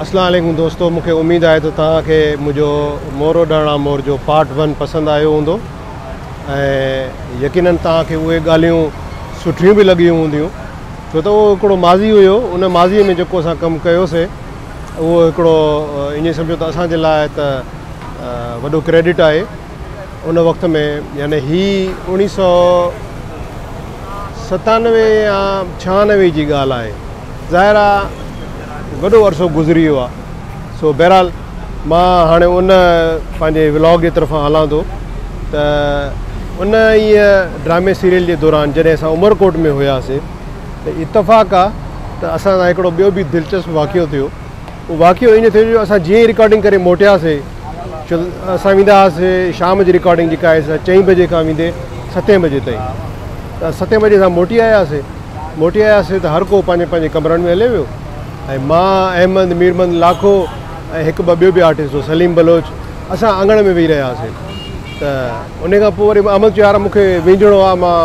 اسلام عليڪم دوستو مون کي اميد آهي ته توهان کي منهنجو مور اڏاڻا مور جو پارٽ ون پسند آيو هوندو ۽ يقينن توهان کي اهي ڳالهيون سٺيون به لڳيون هونديون ڇو ته اهو هڪڙو ماضي هيو ان ماضي ۾ جيڪو اسان ڪم ڪيوسي اهو هڪڙو ائين سمجهو ته اسان جي لاء ته وڏو ڪريڊٽ آهي ان وقت ۾ يعني هي اوڻيهه سو ستانوي يا ڇهانوي جي ڳالهه آهي ظاهر آ وڏو عرصو گذري ويو آ سو بهرحال مان هاڻي ان پنهنجي ولاگ جي طرفان هلان ٿو ته ان ئي ڊرامي سيريل جي دوران جڏهن اسان عمرڪوٽ ۾ هياسي ته اتفاق آ ته اسان سان هڪڙو ٻيو به دلچسپ واقعو ٿيو اهو واقعو ائين ٿيو جو اسان جيئن ئي رڪارڊنگ ڪري موٽياسي ڇو ته اسان ويندا هئاسي شام جي رڪارڊنگ جيڪا آهي سا چئين بجي کان ويندي ستين بجي تائين ته ستين بجي اسان موٽي آياسي موٽي آياسي ته هر ڪو پنهنجي پنهنجي ڪمرن ۾ هلي ويو ۽ مان احمد ميرمند لاکو ۽ هڪ ٻه ٻيو به آرٽسٽ هو سليم بلوچ اسان اڱڻ ۾ ويهي رهياسي ته ان کان پوء وري احمد چيو يار مون کي وهنجڻو آهي مان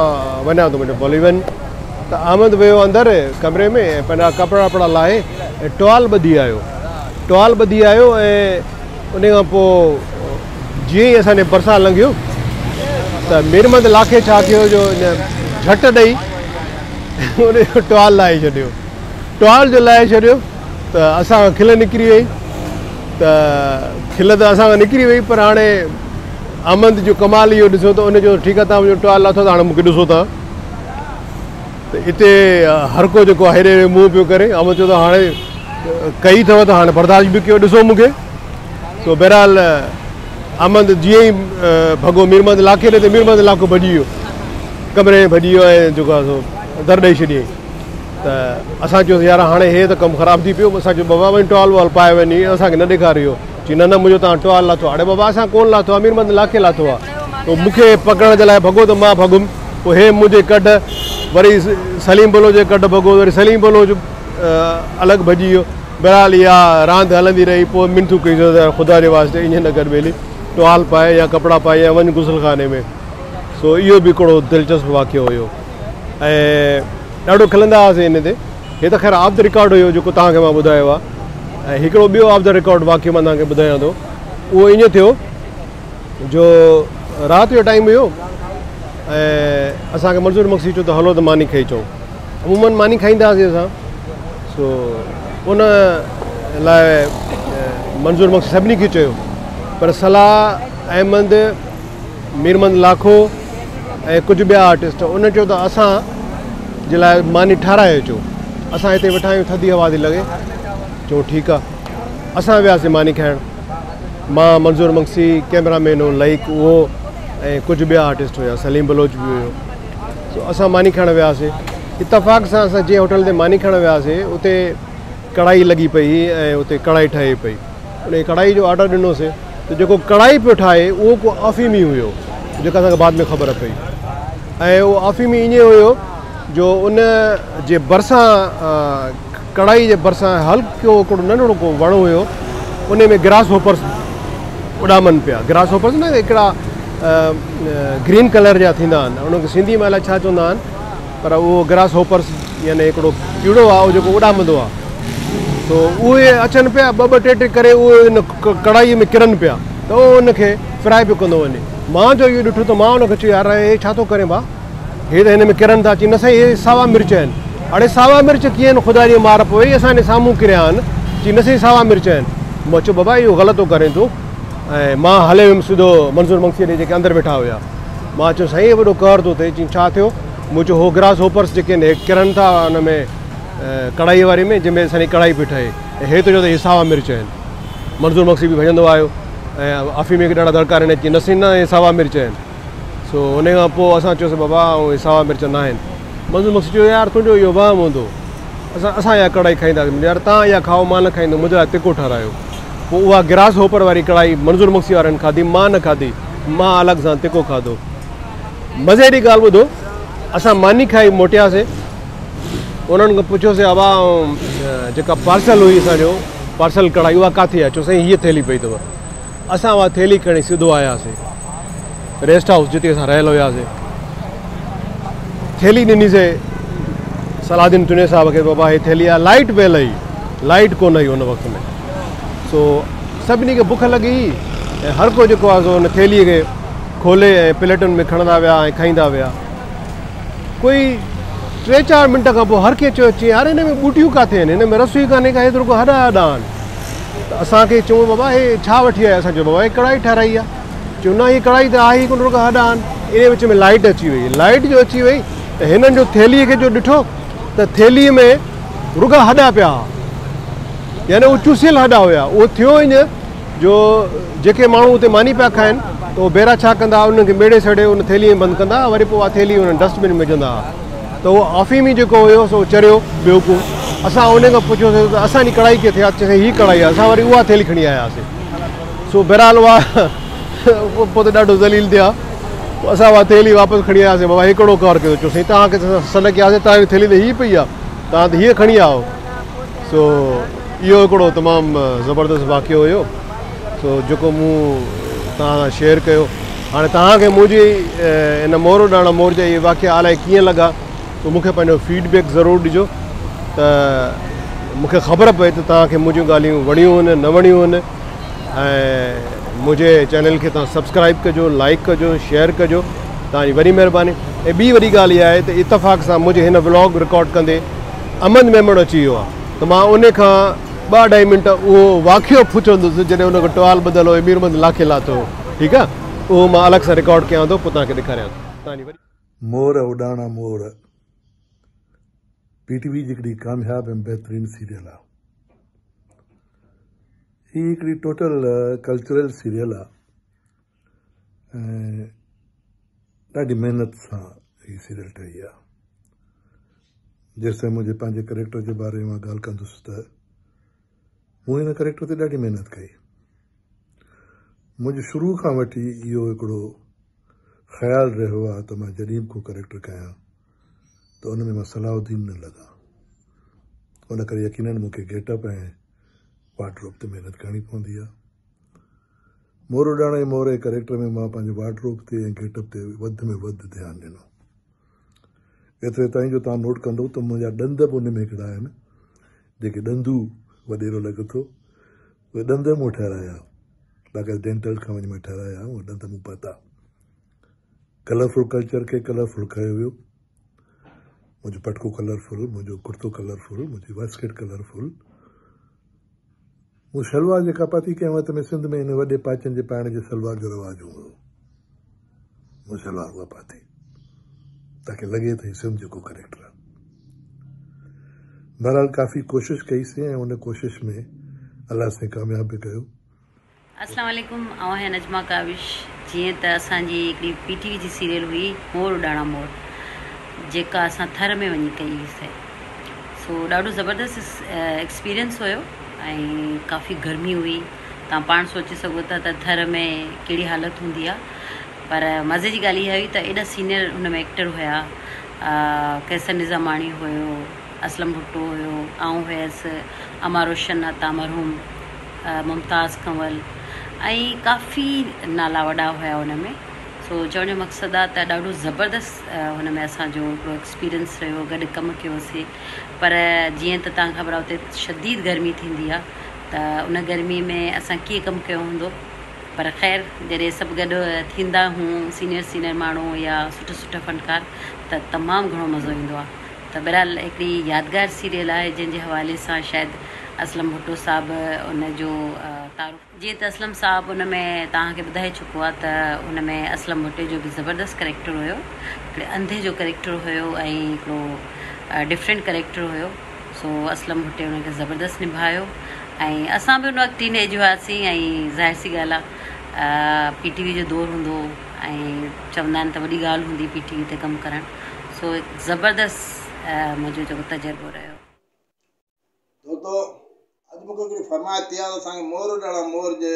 وڃان ٿو مون چيو ڀلي وڃ ته احمد ويو اندر ڪمري ۾ ۽ پنهنجا ڪپڙا وپڙا لاهي ۽ ٽوال ٻڌي آيو. ٽوال ٻڌي آيو ۽ ان کان پوء جيئن ئي اسان جي ڀرسان لنگهيو ته ميرمحمد لاکي ڇا ڪيو جو ان جهٽ ڏئي ان جو ٽوال لاهي ڇڏيو. ٽوال جو لاهي ڇڏيو ته اسان کان کل نڪري وئي ته کل ته اسان کان نڪري وئي پر هاڻي احمد جو ڪمال اهو ڏسو ته ان چيو ٺيڪ آهي توهان منهنجو ٽوال لاٿو ته هاڻي مون کي ڏسو ٿا. ته اتي هر ڪو جيڪو آهي هيڏي هيڏي منهن پيو ڪري. احمد چيو ته هاڻي ڪئي اٿو ته هاڻي برداشت به ڪيو ڏسو مون کي. سو بهرحال احمد جيئن ئي ڀڳو مير محمد لاکي ڏي ته مير محمد لاکو ڀڄي ويو ڪمري ۾ ڀڄي ويو ۽ جيڪو آهي سو در ڏئي ڇڏيائين ته اسان چيوسين يار هاڻي هي ته ڪم خراب ٿي پيو. اسان چيو بابا وڃ ٽوال وال پائي وڃ اسان کي نه ڏيکار اهو. چي نه نه منهنجو توهان ٽوال لاٿو آهي. اڙي بابا اسان ڪونه لاٿو آهي مير محمد لاکي لاٿو آهي. پوء مون کي پڪڙڻ جي لاء ڀڳو ته مان ڀڳم. پوء هي منهنجي ڪڍ وري سليم بلوچ جي ڪڍ ڀڳو وري سليم بلوچ الڳ ڀڄي ويو. بهرحال اها راند هلندي رهي. پوء منٿون ڪيون ته خدا جي واسطي ائين نه ڪر ٻيلي ٽوال پائي يا ڪپڙا پائي يا وڃ غسل خاني ۾. سو اهو به هڪڙو دلچسپ واقعو هيو ۽ ڏاڍو کلندا هئاسين ان تي. هي ته خير آف the record هيو جيڪو توهان کي مان ٻڌايو آهي ۽ هڪڙو ٻيو آف the record واقعو مان توهان کي ٻڌايان ٿو. اهو ائين ٿيو جو رات جو ٽائيم هيو ۽ اسان کي منظور مگسي چيو ته هلو ته ماني کائي اچون. عموماً ماني کائيندا هئاسين اسان سو ان لاء منظور مگسي سڀني کي چيو پر صلاح احمد ميرمحمد لاکو ۽ ڪجهه ٻيا آرٽسٽ انهن چيو ته اسان جي لاء ماني ٺاراهي اچو اسان هتي ويٺا آهيون ٿڌي هوا ٿي لڳي. چيو ٺيڪ آ. اسان وياسين ماني کائڻ. مان منظور مگسي ڪئميرا مين هو لئيق اهو ۽ ڪجهه ٻيا آرٽسٽ هيا سليم بلوچ به هيو. سو اسان ماني کائڻ وياسين. اتفاق سان اسان جنهن هوٽل تي ماني کائڻ وياسين اتي ڪڙهائي لڳي پئي هئي ۽ اتي ڪڙهائي ٺهي پئي. انهي ڪڙهائي جو آرڊر ڏنوسين ته جيڪو ڪڙهائي پيو ٺاهي اهو ڪو آفيمي هيو جيڪا اسان کي بعد ۾ خبر پئي ۽ اهو آفيمي ائين هيو جو ان جي ڀرسان ڪڙهائي جي ڀرسان هلڪو هڪڙو ننڍڙو ڪو وڻ هيو ان ۾ گراس هوپرس اڏامن پيا. گراس هوپرس نه هڪڙا گرين ڪلر جا ٿيندا آهن ان کي سنڌي ۾ الائي ڇا چوندا آهن پر اهو گراس هوپرس يعني هڪڙو ڪيڙو آهي اهو جيڪو اڏامندو آهي سو اهي اچن پيا ٻه ٻه ٽي ٽي ڪري اهي ان ڪڙهائي ۾ ڪرن پيا ته اهو ان کي فرائي پيو ڪندو وڃي. مان جو اهو ڏٺو ته مان ان کي چيو يار هي ڇا ٿو ڪرين ڀاء هي ته هن ۾ ڪرن ٿا. چي نه سائين هي ساوا مرچ آهن. اڙي ساوا مرچ ڪيئن آهن خدا جي مار پوي اسان جي سامهون ڪريا آهن. چي نه سائين ساوا مرچ آهن. مان چيو بابا اهو غلط ٿو ڪرين تون ۽ مان هلي ويم سڌو منظور مگسيء ڏي جيڪي اندر ويٺا هيا. مان چيو سائين هي وڏو قهر ٿو ٿئي. چي ڇا ٿيو؟ مون چيو هو گراس هوپرس جيڪي آهن هي ڪرن ٿا ان ۾ ڪڙهائي واري ۾ جنهن ۾ اسان جي ڪڙهائي پئي ٺهي ۽ هي ٿو چئي ته هي ساوا مرچ آهن. منظور مگسي به ڀڄندو آيو ۽ آفيمي کي ڏاڍا دڙڪا ڏنائين چي نه سائين نه هي ساوا مرچ آهن. سو ان کان پوء اسان چيوسين بابا اهي ساوا مرچ نه آهن. منظور مگسي چيو يار تنهنجو اهو وهم هوندو اسان اسان اها ڪڙهائي کائينداسين. مون چيو يار توهان اها کائو مان نه کائيندم منهنجي لاء تکو ٺهرايو. پوء اها گراس هوپر واري ڪڙهائي منظور مگسي وارن کاڌي مان نه کاڌي مان الڳ سان تکو کاڌو. مزي جي ڳالهه ٻڌو اسان ماني کائي موٽياسين انهن کان پڇيوسين ابا جيڪا پارسل هئي اسان جو پارسل ڪڙهائي اها ڪاٿي آهي؟ چيو سائين هيء ٿيلهي پئي اٿو. اسان اها ٿيلهي کڻي سڌو آياسين ريسٽ هائوس جتي اسان رهيل هياسين. ٿيلهي ڏنيسين صلاح الدين تنيي صاحب کي بابا هي ٿيلهي آهي لائيٽ ويل هئي لائيٽ ڪونه هئي ان وقت ۾ سو سڀني کي بک لڳي هئي ۽ هر ڪو جيڪو آهي سو ان ٿيلهيء کي کولي ۽ پليٽن ۾ کڻندا ويا ۽ کائيندا ويا. ڪوئي ٽي چار منٽ کان پوء هر ڪنهن چيو، چي يار هن ۾ ٻوٽيون ڪاٿي آهن، هن ۾ رس ئي ڪانهي ڪا، هي ته رڳو هڏا هڏا آهن. ته اسان کي چيون بابا هي ڇا وٺي آيا؟ اسان چيو بابا هي ڪڙائي ٺهرائي آهي. چيو نه هي ڪڙائي ته آهي ئي ڪونه رڳو هڏا آهن. انهيء وچ ۾ لائيٽ اچي وئي. لائيٽ جو اچي وئي ته هنن جو ٿيلهيء کي جو ڏٺو ته ٿيلهيء ۾ رڳا هڏا پيا ها. يعني اهي چوسيل هڏا هيا. اهو ٿيو ائين جو جيڪي ماڻهو اتي ماني پيا کائن ته اهي بيرا ڇا ڪندا ها انهن کي ميڙي سيڙي ان ٿيلهي ۾ بند ڪندا ها وري پوء اها ٿيلهي انهن ڊسٽ بن ۾ وجهندا ها ته اهو آفيمي جيڪو هيو سو چريو بيوقوف اسان ان کان پڇيوسين ته اسان جي ڪڙائي ڪٿي آهي چيائين هي ڪڙائي آهي اسان وري اها ٿيلهي کڻي آياسين سو بهرحال اها پوء ته ڏاڍو ذليل ٿيا پوء اسان اها ٿيلهي واپس کڻي آياسين بابا هي ڪهڙو ڪار ڪيو چيو سائين توهان کي سڏ ڪياسين توهان جي ٿيلهي ته هي پئي آهي توهان ته هيء کڻي آيا آهيو سو اهو هڪڙو تمام زبردست واقعو هيو سو جيڪو مون توهان سان شيئر ڪيو هاڻي توهان کي منهنجي ان مور اڏاڻا مور جا اهي واقعا الائي ڪيئن لڳا سو مون کي پنهنجو فيڊ بيڪ ضرور ڏجو ته مون کي خبر پئي ته توهان کي منهنجون ڳالهيون وڻيون آهن نه وڻيون آهن ۽ منهنجي چينل کي توهان سبسڪرائب ڪجو لائڪ ڪجو شيئر ڪجو توهان جي وڏي مهرباني ۽ ٻي وڏي ڳالهه اها آهي ته اتفاق سان منهنجي هن ولاگ رڪارڊ ڪندي امن ميمڻ اچي ويو آهي ته مان ان کان ٻه اڍائي منٽ اهو واقعو پڇندس جڏهن ان کي ٽوال ٻڌل هو ۽ مير محمد لاکي لاٿو هو ٺيڪ آهي اهو مان الڳ سان رڪارڊ ڪيان ٿو پوء توهان کي ڏيکاريان ٿو توهان جي وڏي مور اڏاڻا مور پي ٽي وي جي هڪڙي ڪامياب ۽ بهترين سيريل آ. هي هڪڙي ٽوٽل ڪلچرل سيريل آ ۽ ڏاڍي محنت سان هي سيريل ٺهي آ. جيستائين منهنجي پنهنجي ڪريڪٽر جي باري ۾ مان ڳالهه ڪندس ته مون هن ڪريڪٽر تي ڏاڍي محنت ڪئي. منهنجو شروع کان وٺي اهو هڪڙو خيال رهيو آ ته مان جڏهن به ڪو ڪريڪٽر ڪيان ته ان ۾ مان صلاح الدين نه لڳان. ان ڪري يقينن مون کي گيٽ اپ ۽ وارڊروب تي محنت ڪرڻي پوندي آ. مور اڏاڻي مور جي ڪريڪٽر ۾ مان پنهنجي وارڊروب تي ۽ گيٽ اپ تي وڌ ۾ وڌ ڌيان ڏنو. ايتري تائين جو توهان نوٽ ڪندو ته منهنجا ڏند به ان ۾ هڪڙا آهن جيڪي ڏندو وڏيرو لڳي ٿو. اهي ڏند مون ٺهرايا. باقاعده ڊينٽل کان وڃي مان ٺهرايا اهي ڏند مون پاتا. ڪلرفل ڪلچر کي ڪلرفل ڪيو ويو. منهنجو پٽڪو ڪلرفل، منهنجو ڪرتو ڪلرفل، منهنجي واسڪيٽ ڪلرفل. مون شلوار جيڪا پاتي ڪنهن وقت ۾ سنڌ ۾ ان وڏي پاچن جي پائڻ جي شلوار جو رواج هوندو هو. مون شلوار اها پاتي تاڪه لڳي ته هي سنڌ جو ڪو ڪريڪٽر آهي. بهرحال ڪافي ڪوشش ڪئي سين ۽ ان ڪوشش ۾ الله سائين ڪامياب به ڪيو. اسلام عليڪم آئون آهيان نجمه ڪاوش جيئن ته اسان جي هڪڙي پي ٽي وي جي سيريل هئي مور اڏاڻا مور جيڪا اسان ٿر ۾ وڃي ڪئي هئي سي سو ڏاڍو زبردست ايڪسپيرينس هيو ۽ ڪافي گرمي هئي توهان پاڻ سوچي سگهو ٿا ته ٿر ۾ ڪهڙي حالت هوندي آهي پر مزي جي ڳالهه اها هئي ته ايڏا سينيئر هن ۾ ايڪٽر هيا قيصر نظاماڻي هيو اسلم ڀٽو هيو آئون هيس اما روشن عطا مرحوم ممتاز ڪنول ۽ ڪافي نالا وڏا هيا ان ۾ سو چوڻ جو مقصد آ ته ڏاڍو زبردست هن ۾ اسان جو هڪڙو ايڪسپيرينس رهيو گڏ ڪم ڪيوسي پر جيئن ته توهان کي خبر آ اتي شديد گرمي ٿيندي آ ته ان گرمي ۾ اسان ڪيئن ڪم ڪيو هوندو پر خير جڏهن سڀ گڏ ٿيندا هون سينيئر سينيئر ماڻهو يا سٺا سٺا فنڪار ته تمام گهڻو مزو ايندو آ ته بهرحال هڪڙي يادگار سيريل آهي جنهن جي حوالي سان شايد اسلم ڀٽو صاحب ان جو تعارف. جيئن ته اسلم صاحب ان ۾ توهان کي ٻڌائي چڪو آهي ته ان ۾ اسلم ڀٽي جو به زبردست ڪريڪٽر هيو هڪڙي انڌي جو ڪريڪٽر هيو ۽ هڪڙو ڊفرنٽ ڪريڪٽر هيو سو اسلم ڀٽي ان کي زبردست نڀايو ۽ اسان به ان وقت ٽين ايج هئاسين ۽ ظاهر سي ڳالهه آهي پي ٽي وي جو دور هوندو هو ۽ چوندا آهن ته وڏي ڳالهه هوندي پي ٽي وي تي ڪم ڪرڻ سو هڪ زبردست منهنجو جيڪو تجربو رهيو. دوستو اڄ مونکي هڪڙي فرمائش ٿي آ ته اسان کي مور اڏاڻا مور جي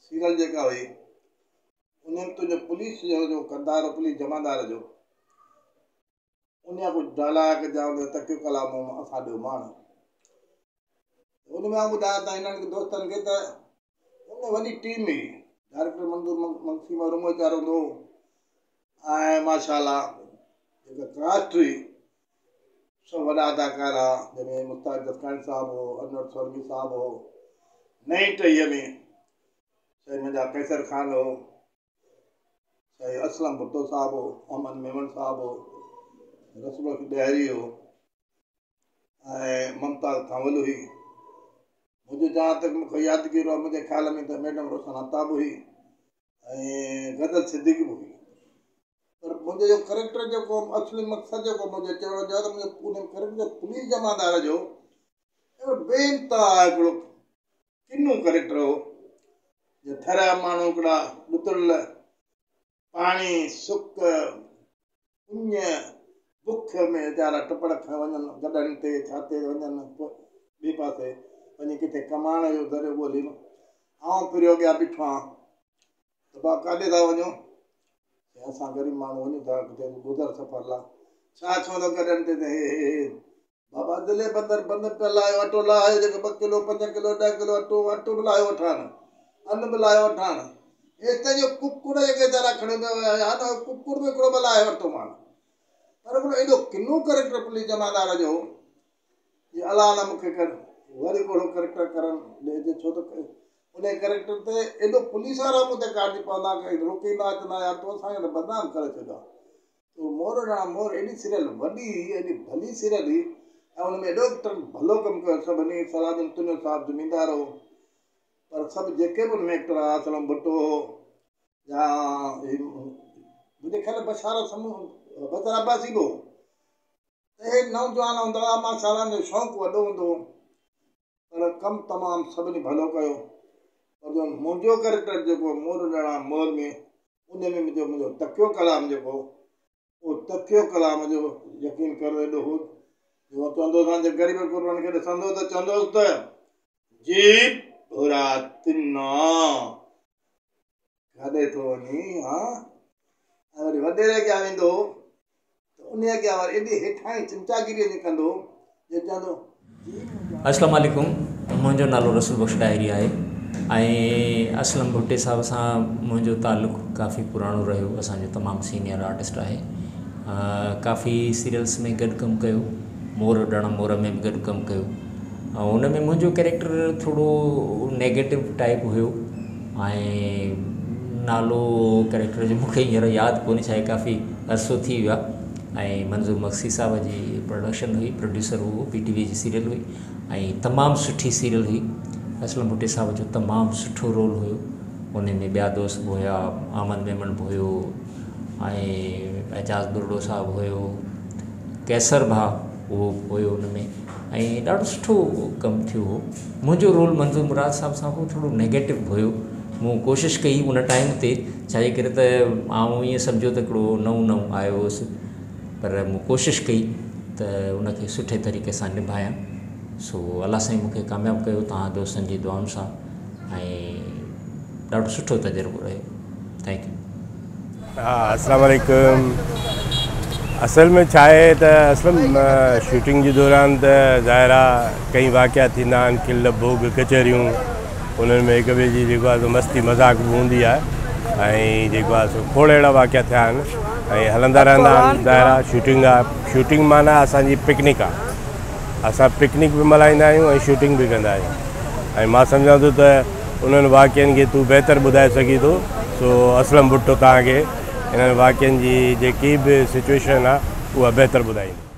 سيريل جيڪا هئي ان ۾ تنهنجو پوليس جو جو ڪردار هو پوليس جمعدار جو ان جا ڪجهه ڊائلاگ جا ان جو تڪيو ڪلام اسان ڏيو ماڻ ان ۾ آئون ٻڌايان ته هنن دوستن کي ته ان وڏي ٽيم هئي ڊائريڪٽر منظور مگسي مرحوم ويچارو هوندو هو ۽ ماشاء الله جيڪا ڪاسٽ هئي سڀ وڏا اداڪار ها جنهن ۾ مشتاق جسڪاڻي صاحب هو انور سولنگي صاحب هو نئين ٽهيء ۾ سائين منهنجا قيصر خان هو، سائين اسلم ڀٽو صاحب هو، احمد ميمڻ صاحب هو، رسول بخش ڏاهري هو ۽ ممتاز ڪنول هئي. منهنجو جهان تڪ مون کي يادگيرو آهي منهنجي خيال ۾ ته ميڊم روشن عطا به هئي ۽ غزل صديقي به هئي. پر منهنجو جو ڪريڪٽر جيڪو اصلي مقصد جيڪو منهنجو چوڻ جو آهي ته منهنجو ان ڪريڪٽر پوليس جمعدار جو اهڙو بي انتها هڪڙو ڪنو ڪريڪٽر هو جو ٿر جا ماڻهو هڪڙا ڏتڙيل پاڻي سڪ اڃ بک ۾ ويچارا ٽپڙ کڻي وڃن گڏهن تي ڇا تي وڃن ٻئي پاسي وڃي ڪٿي ڪمائڻ جو ذريعو ڳولين آئون پريو اڳيان بيٺو آهيان ته ڀاء ڪاڏي ٿا وڃو؟ چيائين اسان غريب ماڻهو وڃون ٿا ڪٿي گذر سفر لاء. ڇا کڻندؤ گڏهن تي ته هي هي هي. بابا ضلعي بندر بند پيل آهي اٽو لاهيو جيڪو ٻه ڪلو پنج ڪلو ڏهه ڪلو اٽو اٽو به لاهيو وٺان ان به لاهيو وٺان ايستائين جو ڪڪڙ جيڪي ويچارا کڻي پيا ويا هيا نه ڪڪڙ به هڪڙو به لاهي ورتومان پر هڪڙو ايڏو ڪنو ڪريڪٽر پوليس جمعدار جو هو جي الله نه مون کي ڪر وري اهڙو ڪريڪٽر ڪرڻ ڏي ڇو ته ان ڪريڪٽر تي ايڏو پوليس وارا مون تي ڪاڙجي پوندا روڪيندا چوندا يار تو اسان کي ته بدنام ڪري ڇڏيو آهي تو مور اڏاڻا مور ايڏي سيريل وڏي هئي ايڏي ڀلي سيريل هئي ۽ ان ۾ ايڏو ايڪٽرن ڀلو ڪم ڪيو سڀني صلاح الدين تنيو صاحب زميندار هو پر سڀ جيڪي به ان ۾ ايڪٽر هئا اسلم ڀٽو هو يا منهنجي خيال بشارت سمون بشار عباسي به هو ته هي نوجوان هوندا هئا ماشاءالله ان جو شوق وڏو هوندو هو پر ڪم تمام سڀني ڀلو ڪيو پر جو منهنجو ڪريڪٽر جيڪو مور اڏاڻا مور ۾ ان ۾ منهنجو منهنجو تڪيو ڪلام جيڪو اهو تڪيو ڪلام جو يقين ڪر ايڏو هو جو چوندو هوس جي غريب غربن کي ڏسندو ته چوندو هوس ته جي ڀورا تنا ڪاڏي ٿو وڃين ها ۽ وري وڏيري اڳيان ويندو هو ته انهي اڳيان وري ايڏي هيٺاهين چمچاگيري وڃي ڪندو هو جو چوندو هو جي منهنجا. اسلام عليڪم منهنجو نالو رسول بخش ڏاهري آهي ۽ اسلم ڀٽي صاحب سان منهنجو تعلق ڪافي پراڻو رهيو اسان جو تمام سينيئر آرٽسٽ آهي ڪافي سيريلس ۾ گڏ ڪم ڪيو مور اڏاڻا مور ۾ به گڏ ڪم ڪيو ۽ ان ۾ منهنجو ڪريڪٽر ٿورو نيگيٽو ٽائيپ هيو ۽ نالو ڪريڪٽر جو مونکي هينئر ياد ڪونهي ڇاهي ڪافي عرصو ٿي ويو آهي ۽ منظور مگسي صاحب جي پروڊڪشن هئي پروڊيوسر هو پي ٽي وي جي سيريل هئي ۽ تمام سٺي سيريل هئي اسلم ڀٽي صاحب جو تمام سٺو رول هيو ان ۾ ٻيا دوست به هيا احمد ميمڻ به هيو ۽ اعجاز ٻرڙو صاحب هيو قيصر ڀاء اهو به هيو ان ۾ ۽ ڏاڍو سٺو ڪم ٿيو هو منهنجو رول منظور مراد صاحب سان هو ٿورو نيگيٽو هيو مون ڪوشش ڪئي ان ٽائيم تي ڇا جي ڪري ته آئون ائين سمجهو ته هڪڙو نئون نئون آيو هوس پر مون ڪوشش ڪئي ته ان کي سٺي طريقي سان نڀايان سو الله سائين مون کي ڪامياب ڪيو توهان دوستن جي دعائن سان ۽ ڏاڍو سٺو تجربو رهيو thank you. ها اسلام عليڪم اصل ۾ ڇا آهي ته اسلم شوٽنگ جي دوران ته ظاهر آ ڪئي واقعا ٿيندا آهن کل ڀوڳ ڪچهريون انهن ۾ هڪ ٻئي جي جيڪو آهي سو مستي مذاق به هوندي آهي ۽ جيڪو آهي سو کوڙ اهڙا واقعا ٿيا آهن ۽ هلندا رهندا آهن ظاهر آ شوٽنگ آ شوٽنگ معنيٰ اسان جي پڪنڪ آ اسان پڪنڪ به ملهائيندا آهيون ۽ شوٽنگ به ڪندا آهيون ۽ مان سمجهان ٿو ته انهن واقعن کي تون بهتر ٻڌائي سگهين ٿو سو اسلم ڀٽو توهان کي انهن واقعن جي جيڪي به سچوئيشن آهي اها بهتر ٻڌائيندو.